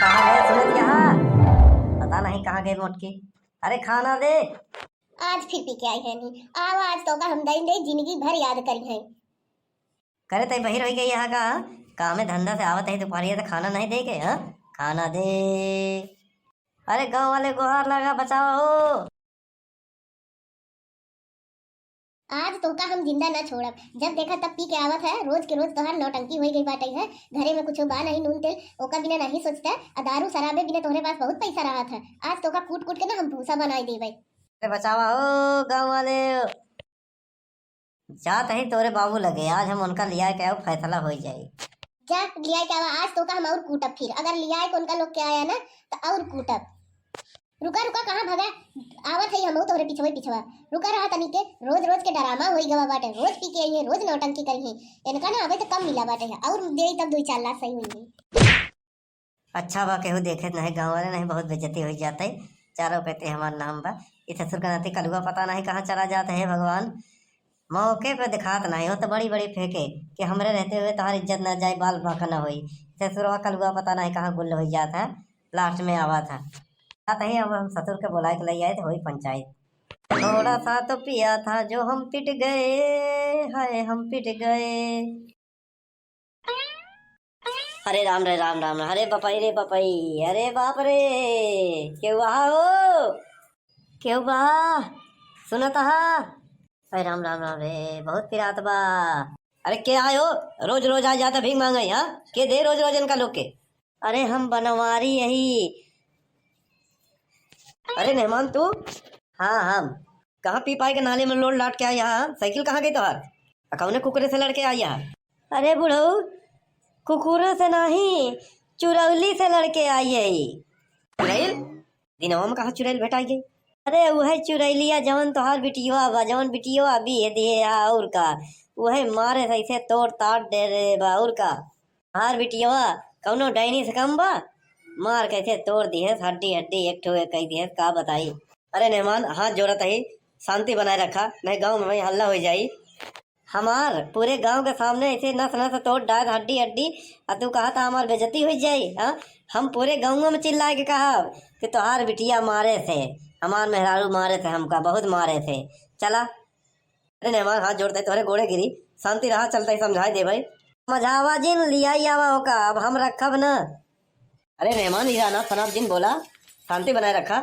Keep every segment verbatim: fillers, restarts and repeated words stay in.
कहाँ गए सूरज, कहाँ? पता नहीं कहाँ गए मोटकी। अरे खाना दे। आज फिर पी के आई है नी। आवा, आज तोका हम दई दई जिंदगी भर याद करी है। करे तई बहिर होई गई यहाँ का? कामे धंधा से आवत है दोपहरिया से खाना नहीं दे के, हाँ? खाना दे। अरे गाँव वाले गोहार लगा, बचावा हो। आज तोका हम जिंदा ना छोड़ब। जब देखा तब पी के आवत है, रोज के रोज तोहार नौटंकी होई गई बाटे है। घरे में कुछो बा नहीं नून तेल, ओका बिना नहीं सोचता। आ दारू शराबे बिना तोहरे पास बहुत पैसा रहत है। आज तोका कूट कूट के ना हम भूसा बनाई देबै। अरे बचावा हो गाँव वाले, जात ही तोरे बाबू लगे, आज हम उनका लिया के आओ, फैसला हो जाई। जा लिया के आवा, आज तोका हम और कूटब फिर। अगर लिया के उनका लोग के आया ना तो और कूटब। रुका रुका, कहाँ भगा? आवत है हमहू तोहरे पिछवे पिछवा। रुका रहा तनी के, रोज रोज के डरामा होई गवा बाटे, रोज पी के आई है, रोज नौटंकी करी है। इनका ना अबे तो कम मिला बाटे है, और दे तब दो चार लाख सही हुई है। अच्छा बा, केहू देखे नहीं, गाँव वाले नहीं, बहुत बेइज्जती होई जात है। चारों कहते हमार नाम बा। ई ससुर का नाती कलुआ पता नहीं कहाँ चला जात है भगवान। मौके पे दिखात नहीं हो तो बड़ी बड़ी फेंके कि हमरे रहते हुए तोहार इज्जत ना जाए, बाल बांका ना होई। ससुरवा कलुआ पता नहीं कहाँ गुल होई जात है, लास्ट में आवा था। बात है, अब हम ससुर के बुलाए के ले आए थे, वही पंचायत। थोड़ा सा तो पिया था जो हम पिट गए, हाय हम पिट गए। अरे राम रे राम, राम रे, अरे बपई रे बपई, अरे बाप रे, केहू बा हो, केहू बा, सुनत हा? अरे राम राम राम रे, बहुत पिरात बा। अरे के आयो, रोज रोज आ जाता भीख मांगे, हाँ? के दे रोज रोज इनका लोग के? अरे हम बनवारी यही। अरे मेहमान तू? हाँ हम। कहाँ पी पाए के नाले में लोट लाट के आया है? साइकिल कहाँ गई तोहार? आ कौने कुकुरे से लड़के आया है? अरे बुढ़ऊ, कुकुरों से नहीं, चुरौली से लड़के आई है। चुरैल? दिनवा में कहाँ चुरैल भेटाई गई? अरे उहे चुरैलिया जवन तोहार बिटिया बा, जवन बिटिया अभी है दिए है और का, उहे मारे से ऐसे तोड़ ताड़ दे रे बा और का। तोहार बिटिया कौनो डाइनी से कम बा? मार कैसे तोड़ दिहस, हड्डी हड्डी एक ठो एक कई दिहस, का बताई। अरे मेहमान, हाथ जोड़त ही, शांति बनाए रखा, नहीं गाँव में वहीं हल्ला हो जाई। हमार पूरे गाँव के सामने ऐसे नस नस तोड़ डाल, हड्डी हड्डी, आ तू कहा था हमार बेइज्जती हो जाई, हाँ? हम पूरे गाँव में चिल्लाए के कहा कि तोहार बिटिया मारे से, हमार मेहरारू मारे से, हमका बहुत मारे से। चला, अरे मेहमान, हाथ जोड़ते तोहरे गोड़े गिरी, शांति रहा, चलते ही समझाए दे भाई। समझावा जिन, लियाई आवा होका, अब हम रखब न। अरे मेहमान, ये अनाप शनाप जिन बोला, शांति बनाए रखा।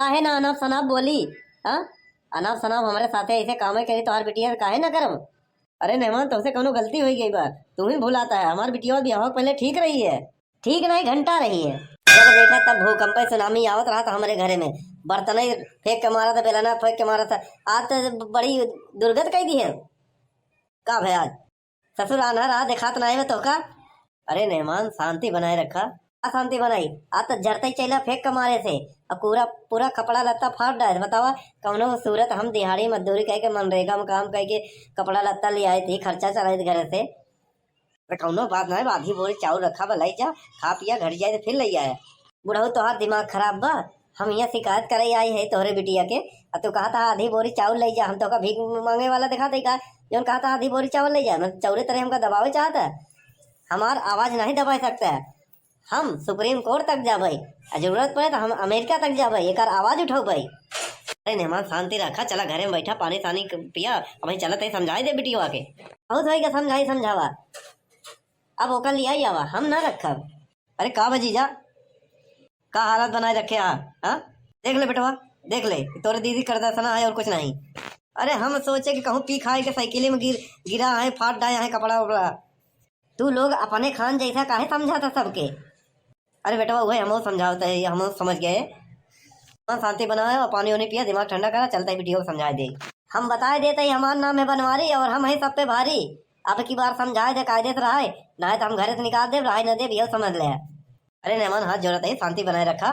काहे ना अनाप शनाप बोली, हाँ? अनाप शनाप हमारे साथे ऐसे कामे करी, तोहार बिटिया काहे ना करब? अरे मेहमान, तुमसे कौनो गलती हो गई बा, तू ही भुलाता है, हमार बिटिया बियाह पहले ठीक रही है। ठीक नहीं, घंटा रही है। जब देखा तब भूकंप, सुनामी आवत रहा था हमारे घरे में, बर्तन ही फेंक के मारा था, बेलना फेंक के मारा था। आज तो बड़ी दुर्गत कह दी है। का भया? ससुर आन्हर आ देखात नाई बा तोहका? अरे मेहमान, शांति बनाए रखा। का शांति बनाई? आ तो जरते ही चैला फेंक के मारे से, अब पूरा, पूरा कपड़ा लत्ता फाड़ डाले। बतावा, कौनो सूरत हम दिहाड़ी मजदूरी कह के, मनरेगा में काम कह के कपड़ा लत्ता ले आए थे, खर्चा चलाए थे घर से। अरे कौनो बात ना है, आधी बोरी चाउर रखा बा, लाई जा, खा पिया, घर जाए तो फिर ले आए। बुढ़ऊ, तोहार दिमाग खराब बा? हम यहाँ शिकायत करे आई है तोहरे बिटिया के, आ तू कहा था आधी बोरी चाउर ले जा, हम तोका भीख मांगे वाला दिखा दे का? जौन कहा था आधी बोरी चावल ले जा, मतलब चाउरे तरह हमका दबावे चाहता है? हमार आवाज नहीं दबा सकता है। हम सुप्रीम कोर्ट तक जाबे, आ जरूरत पड़े तो हम अमेरिका तक जाबे, एकर आवाज उठौबे। अरे मेहमान, शांति रखा, चला घरे में बैठा, पानी सानी क-, पिया, अब चलत है, समझाई दे बिटिया के। बहुत होई के समझाई समझावा, अब ओकर लियाई आवा, हम ना रखब। अरे का बा जीजा, का हालत बनाए रखे आ, हाँ? देख ले बेटवा, देख ले, तोरे दीदी कर दसना है और कुछ नहीं। अरे हम सोचे कि कहूँ पी खाए के साइकिल में गिर, गिरा है, फाट डाए है कपड़ा उपड़ा। तू लोग अपने खान जैसा काहे समझाता सबके? अरे बेटवा, वही हम समझावत है, हम समझ गए। हाँ, शांति बनाए और पानी वानी पिया, दिमाग ठंडा करा, चलता है बिटिया को समझाए दे। हम बताए देते ही हमार नाम है बनवारी और हम है सब पे भारी। अब की बार समझाए दे कायदे से रहे, ना तो हम घरे से निकाल देब, रहे न देब, यह समझ ले। अरे मेहमान, हाथ जोड़त है, शांति बनाए रखा।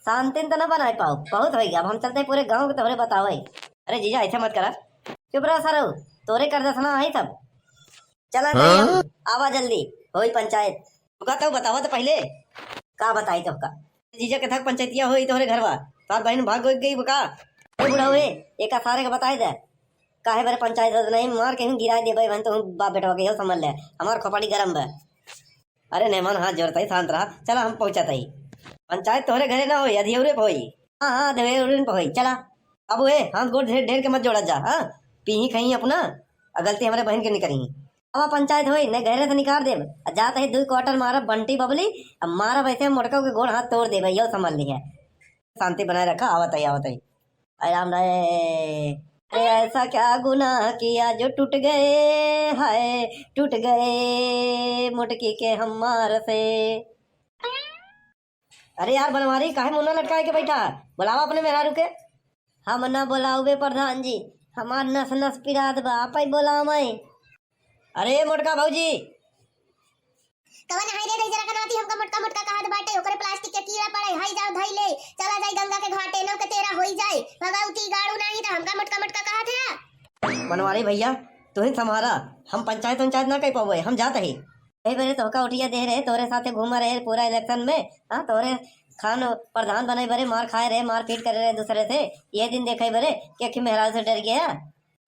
शांति तो ना बनाए पाओ, बहुत हो गया। अब हम चलते हैं पूरे गांव के तोहरे बतावे। अरे जीजा, ऐसे मत करा। चुप रहो सरऊ, तोरे कर दसना है सब। चला जाई हम, हाँ? आवा जल्दी, होई पंचायत। रुका तो, बतावा तो पहले। का बताई तोहका? जीजा के थक पंचायतिया होई तोहरे घरवा, सात बहन भाग गई का? ए बुढ़ऊ रे, एका सारे के बताई दे। काहे बरे पंचायत होत नहीं, मार के ही गिराई देबे बहन, तो बाप बेटवा के हो समझ ले, हमार खोपड़ी गरम बा। अरे मेहमान, हाथ जोड़त ही, शांत रहा, चला हम पहुँचत ही। पंचायत तोहरे घरे ना होई, अधियौरे पे होई। हाँ, हाँ, अधियौरे पे होई, चला। बाबू ए, हाथ गोड़ ढेर, ढेर के मत जोड़त जा, हाँ? पीही खइहीं अपना, आ गलती हमरे बहिन के निकरी। अब पंचायत होई, ने घरे से निकार देब। आ जात ही दुई quarter मारब बंटी बबली, अब मारब ऐसे मोटका के गोड़ हाथ तोड़ देब, यो समझ लिहे। शांति बनाए रखा, आवत ही, आवत ही। अरे राम रे, अरे ऐसा क्या गुनाह किया जो टूट गए, हाय, टूट गए मोटकी के हमार से। अरे यार बनवारी, काहे मुंह ना लटकाए के बैठा? बुलावा अपने मेहरारू के। हम ना बुलाउबे प्रधान जी, हमार नस नस पिरात बा, आप ही बुलावै। अरे मोटका भौजी। कवन है रे, दहिजरा कनाती हमका मोटका मोटका कहत बाटे, ओकरे plastic के कीड़ा पड़े, हई जाओ धई ले, चला जाई गंगा के घाटे, नौ के तेरह होई जाए, भगवती गाड़ू नाही त हमका मोटका मोटका कहत है। बनवारी भैया, तू ही संभारा, हम पंचायत उंचायत ना कह पावे, हम जात ही। ए बरे तोहका उठिया दे रहे, तोरे साथे घूमा रहे पूरा election में, हाँ, तोरे खान प्रधान बने बरे मार खाए रहे, मारपीट करे रहे दूसरे से। ये दिन देखे बरे कि अखी मेहरारू से डर गया।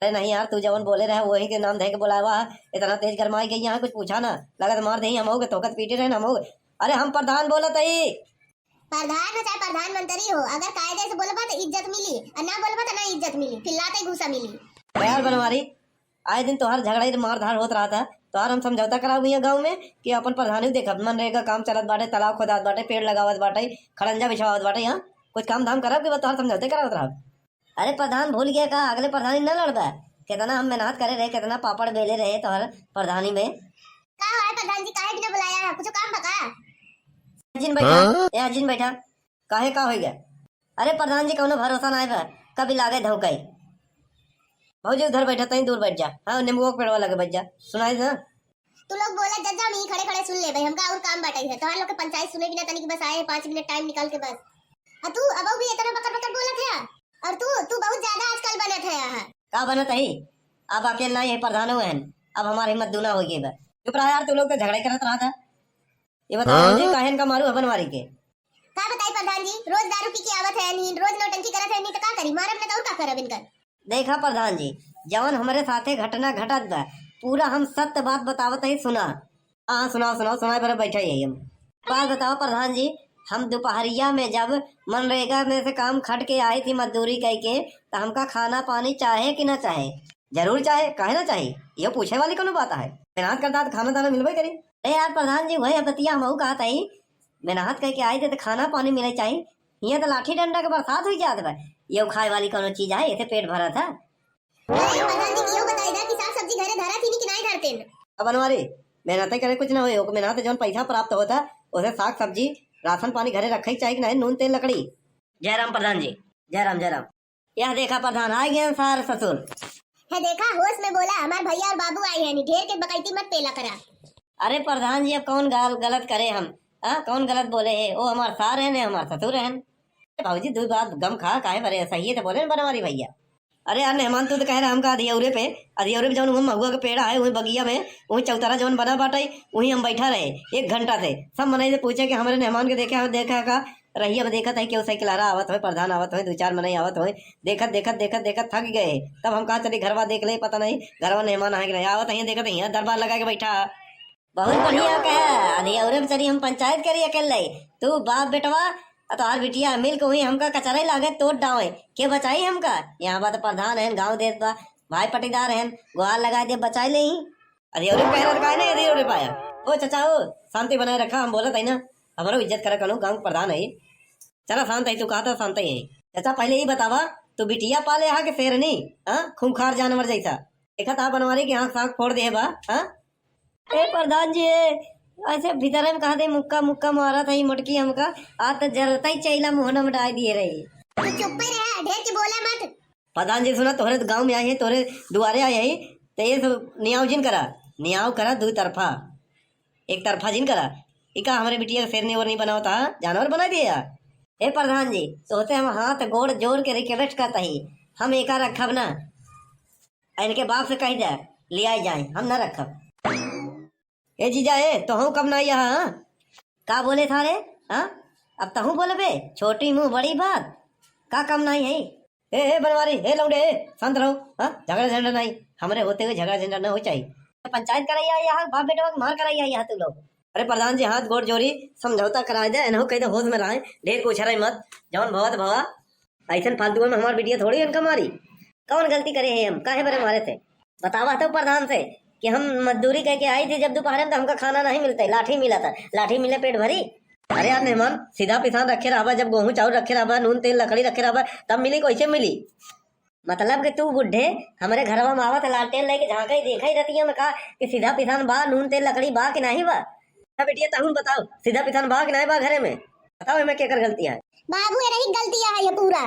अरे नहीं यार, तू जवन बोले रहे वही के नाम धे के बुलावा। इतना तेज गरमाई गई यहाँ, कुछ पूछा ना, लगत मार दे हम होगे, तोहका त पीटे रहे हम होगे। अरे हम प्रधान बोलत ही। प्रधान हो चाहे प्रधानमंत्री हो, अगर कायदे से बोलबा त इज्जत मिली, और ना बोलबा त ना इज्जत मिली, फिर लाते घूसा मिली। यार बनवारी, आए दिन तोहार झगड़ा मारधाड़ होत रहत है, तोहार हम समझौता कराओ भैया गाँव में कि अपन प्रधानी देखब, मनरेगा काम चलत बाटे, तालाब खोदात बाटे, पेड़ लगावत बाटे, खड़ंजा बिछावत बाटे, यहाँ कुछ काम धाम करब कि बस तोहार समझौते करावत रहब? अरे प्रधान भूल गया का, अगले प्रधानी न लड़बा? कितना हम मेहनत करे रहे, कितना पापड़ बेले रहे तोहर प्रधानी में। का हुआ है प्रधान जी, काहे बिना बुलाया है, कुछ काम बा का? जिन बैठा, हाँ? ए जिन बैठा, काहे का हो गया? अरे प्रधान जी, कौनो भरोसा ना है बा, कभी लागे धोखाई। भौजी उधर बैठा, तहीं दूर बैठ जा। हाँ, नींबुआ के पेड़वा लगे बैठ जा, सुनाई दे ना। तू लोग बोला जज्जा, हम ई खड़े खड़े सुन ले भाई, हमका और काम बाटे है। तोहार लोग के पंचायत सुने बिना तनिक बस आए हैं, पाँच मिनट time निकाल के बस। और तू अब भी इतना बकर बकर बोलत है, और तू तू बहुत ज्यादा आजकल बनत है यहाँ। का बनत है? अब अकेल ना, ये प्रधान हुए हैं, अब हमारी हिम्मत दूना हो गई बा। चुप रहा यार, तू लोग तो झगड़ा ही करत रहा था। ये बताओ हाँ? जी, काहे इनका मारू है बनवारी के? का बताई प्रधान जी, रोज दारू पी के आवत है नींद, रोज नौटंकी करत है नींद, तो का करी, मारब न तो और का करब इनकर। देखा प्रधान जी, जवन हमरे साथे घटना घटत बा, पूरा हम सत्य बात बतावत ही, सुना। हाँ, सुनाओ, सुनाओ, सुनाए भरे बैठा ही हम। बात बताओ प्रधान जी, हम दोपहरिया में जब मनरेगा में से काम खट के आई थी मजदूरी कई के, तो हमका खाना पानी चाहे कि ना चाहे? जरूर चाहे, काहे ना चाहे? ये पूछे वाली कौनो बात है? मेहनत करता तो खाना दाना मिलबे करी। अरे यार प्रधान जी, वही बतिया हम कहत हई, मेहनत करके आई थे तो खाना पानी मिले चाही, हियाँ तो लाठी डंडा के बरसात हुई जात बा। ये खाए वाली कौनो चीज है, इसे पेट भरत है? अरे प्रधान जी, कियो बताई दा कि साग सब्जी घरे धरा थी कि नहीं धरते न? अब बनवारी, मेहनत करे कुछ ना होई, ओके मेहनत जौन पैसा प्राप्त होता, उसे साग सब्जी, राशन पानी घरे रखे ही चाहिए कि नहीं, नून तेल लकड़ी। जय राम प्रधान जी, जय राम, जय राम। यह देखा प्रधान, आ गए सार ससुर। है देखा, होश में बोला, हमार भैया और बाबू आए हैं, नी ढेर के बकैती मत पेला करा। अरे प्रधान जी, अब कौन गाल गलत करे हम? हाँ, कौन गलत बोले है? वो हमार सार है ने हमार ससुर है। भौजी, दू बात गम खा, काहे बरे? सही है तो बोले न बनवारी भैया। अरे यार मेहमान, तू तो कह रहा हमका अधियौरे पे, अधियौरे पे जौन वहाँ महुआ के पेड़ है, वही बगिया में, वही चौतरा जौन बना बाटे, वही हम बैठा रहे एक घंटा से। सब मनई से पूछे कि हमरे मेहमान के देखे, हम देखा का रहिया में देखत है, केहू साइकिल हरा आवत होए, प्रधान आवत होए, दू चार मनई आवत होए। देखत, देखत, देखत, देखत थक गए। तब हम कहा, "चली घरवा देख ले, पता नहीं घरवा मेहमान आहे कि नहीं।" आवत है, देखत है, यहाँ दरबार लगा के बैठा। बहुत बढ़िया कहे, अरे और बेचारी हम पंचायत करी अकेले। तू बाप बेटवा, आ तोहार बिटिया मिल के हुई हमका कचरे लागे तोड़ डावे। के बचाई हमका? यहाँ बात प्रधान है, गाँव देत बा, भाई पटीदार है, गुहार लगा दे, बचाई ले ही। अरे और पहले तो काहे नहीं, अरे और पाया। ओ चाचा, ओ शांति बनाए रखा, हम बोलत है ना, हमरो इज्जत करे, कौनो गाँव के प्रधान है। चला शांत है, तू कहा था शांत है। चाचा पहले ही बतावा, तू बिटिया पाले हा के शेरनी? हाँ, खूंखार जानवर जैसा। देखा था बनवारी के आँख साँख फोड़ दे बा। हाँ? ए प्रधान जी, ए, ऐसे भीतर में कहा दे मुक्का मुक्का मारा था ये मोटकी हमका, आ तो जरता ही चैला मुहना में डाल दिए रही। तू चुप ही रहा, ढेर की बोला मत। प्रधान जी सुना, तोहरे गाँव में आई है, तोहरे दुआरे आई है, तो ये सब नियाव जिन करा, नियाव करा दो तरफा, एक तरफा जिन करा। इका हमरे बिटिया के शेरनी ओरनी बनावता, जानवर बना दिया। हे प्रधान जी, तोहते हम हाथ गोड़ जोड़ के request करता ही, हम एका रखब ना। आ इनके बाप से कह दे, ले आई जाए, हम ना रखब। ए जीजा, ए, तोहू कम ना यहाँ, हाँ? का बोले था रे? हाँ? अब तहू बोलबे? छोटी मुंह बड़ी बात। का कम नहीं है? ए, ए, बनवारी, ए, लौंडे, ए, शांत रहो। हाँ? झगड़ा झंडा नहीं, हमरे होते हुए झगड़ा झंडा ना हो चाहिए। पंचायत कराई आई यहाँ, बाप बेटवा के मार कराई आई यहाँ तू लोग। अरे प्रधान जी, हाथ गोड़ जोड़ी, समझौता कराए दे, इनहू कहि दे होश में रहे, ढेर कुछ रही मत, जवन भवा त भवा। अइसन फालतू में हमार बिटिया थोड़ी इनका मारी। कौन गलती करे है हम, काहे बरे मारे थे? बतावा तो प्रधान से कि हम मजदूरी कह के आई थी जब दोपहर में, तो हमका खाना नहीं मिलता, लाठी मिला था, लाठी मिले पेट भरी। अरे यार मेहमान, सीधा पिसान रखे रहबा, जब गोहूँ चाउर रखे रहबा, नून तेल लकड़ी रखे रहबा, तब मिली, कैसे मिली? मतलब कि तू बुढ़े हमरे घरवा में आवत, लालटेन लेके झांके, देखा ही रहती है का कि सीधा पिसान बा, नून तेल लकड़ी बा कि नहीं बा? हाँ बिटिया, तहुन बताओ, सीधा पिसान बा कि नहीं बा घरे में? बताओ, एमे केकर गलती है? बाबू, ये रही गलती है ये पूरा।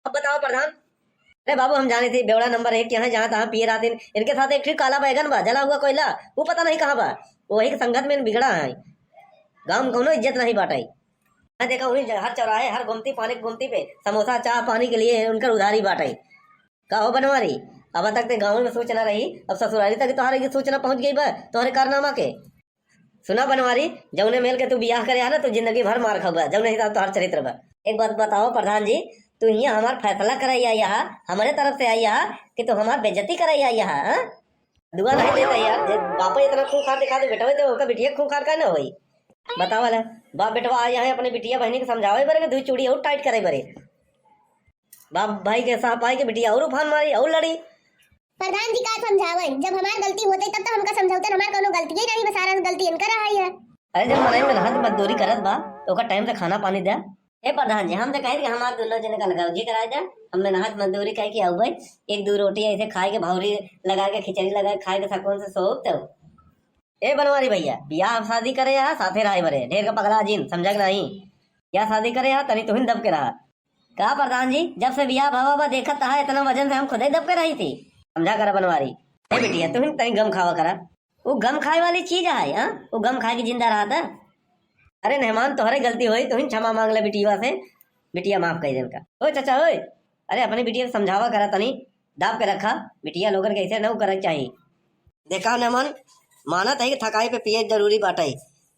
अब बताओ प्रधान। अरे बाबू, हम जाने थे बेवड़ा नंबर एक के यहाँ, जहाँ तहाँ पिए रहते हैं। इनके साथ एक ठे काला बैगन बा, जला हुआ कोयला, वो पता नहीं कहाँ बा। वही के संगत में बिगड़ा है, गाँव में कौनो इज्जत नहीं बाटे। मैं देखा उन्हीं जगह, हर चौराहे, हर गुमती, पानी के गुमती पे समोसा, चाह, पानी के लिए उनकर उधारी बाटे। का हो बनवारी, अब तक ते गाँव में सूचना रही, अब ससुरारी तक तोहरे की सूचना पहुँच गई बा तोहरे कारनामा के। सुना बनवारी, जौने मेल के तू बियाह करे हा ना, तू जिंदगी भर मार खाबा, जौने हिसाब तोहर चरित्र बा। एक बात बताओ प्रधान जी, तू हियाँ हमार फैसला करे आई हा, हमरे तरफ से आई हा कि तू हमार बेइज्जती करे आई हा, हाँ? दुआ नहीं देता यार, जे बापे इतना खूंखार दिखा दे बेटवे, तो ओकर बिटिया खूंखार का ना होई? बतावा ले, बाप बेटवा आए हैं अपने बिटिया बहनी के समझावे बरे के दुई चूड़ी और टाइट करे बरे। बाप भाई के साथ पाई के बिटिया और उफान मारी और लड़ी। प्रधान जी का समझावे, जब हमार गलती होते तब तो हमका समझौते, हमार कोनो गलती ही नहीं, बस सारा गलती इनका रहा ही है। अरे जब मनई मेहनत मजदूरी करत बा तो ओकर टाइम से खाना पानी दे। ए प्रधान जी, हम तो कहे कि हमार दोनों जने का लगाव जी कराए दे, हम मेहनत मजदूरी कह के आउबे, एक दो रोटी ऐसे खाए के भौरी लगा के खिचड़ी लगा के खाए के सुकून से सोओ तो। ए बनवारी भैया, बियाह शादी करे हा साथे रहे बरे, ढेर का पगला जिन, समझा के नहीं? बियाह शादी करे हा तनी तुहिन दब के रहा। का प्रधान जी, जब से बियाह भवा बा देखत हा इतना वजन से हम खुदे दब के रही थी, समझा करा बनवारी। ए बिटिया, तुहिन तनी गम खावा करा, वो गम खाए वाली चीज है, हाँ? वो गम खाए के जिंदा रहा था। अरे मेहमान, तोहरे गलती होई, तुहिन क्षमा मांग ले बिटिया से, बिटिया माफ कर देन का। ओ चाचा ओए, अरे अपने बिटिया के समझावा करा तनी, दाब के रखा, बिटिया लोगन के ऐसे न करे के चाही। देखा मेहमान, मानत है कि थकाई पे पिए जरूरी बाटे,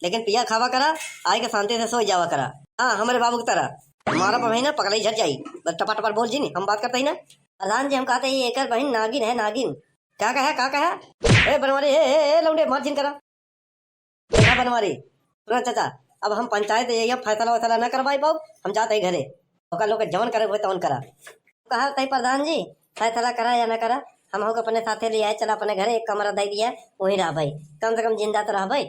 लेकिन पिया खावा करा, आए के शांति से सो जावा करा। हाँ, हमरे बाबू की तरह मारा पवई ना, पकड़ई झट जाई। बस टपा टपा बोल जी नी, हम बात करते ही ना। प्रधान जी, हम कहते ही एकर बहिन नागिन है, नागिन। का कहा, का कहा? ए बनवारी, ए, ए, ए लौंडे, मार जिन करा। देखा बनवारी, सुना चाचा, अब हम पंचायत ये फैसला वैसला ना करवाई पाओ, हम जाते ही घरे। ओकर लोग के जवन करे हुए तवन करा। कहा तई प्रधान जी, फैसला करा या ना करा, हम हो अपने साथे ले आए, चला अपने घरे, एक कमरा दे दिया, वहीं रह भाई, कम से कम जिंदा तो रह भाई।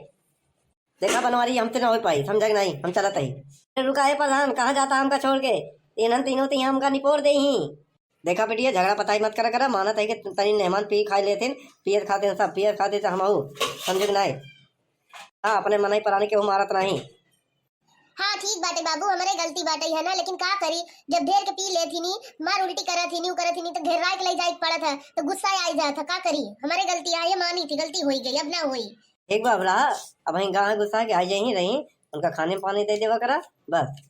देखा बनवारी, हमसे ना हो पाई, समझा कि नहीं, हम चलत ही। अरे रुका, ए प्रधान, कहाँ जाता हमका छोड़ के? इन्हन तीनों तो यहाँ हमका निपोर दे ही। देखा बिटिया, झगड़ा पताई मत करा करा, मानत है कि तनी मेहमान पी खाई लेथिन, पियत खातिन सब, पियत खातिन तो हम हऊ, समझे कि नाई? हाँ, अपने मनई परानी केहू मारत नहीं। हाँ, ठीक बाटे बाबू, हमरे गलती बाटे है ना, लेकिन का करी, जब ढेर के पी लेथिनी, मार उल्टी करत हिनी, उ करत हिनी, तो घेर्रा के ले जाए के पड़त है, तो गुस्सा आई जात है, का करी, हमरे गलती है, ये मानी थी, गलती होई गई, अब ना होई। ठीक बा, अब रहा, अब हम गाँव गुस्सा के आ जाई रही, उनका खाने पानी दे देवा करा, बस।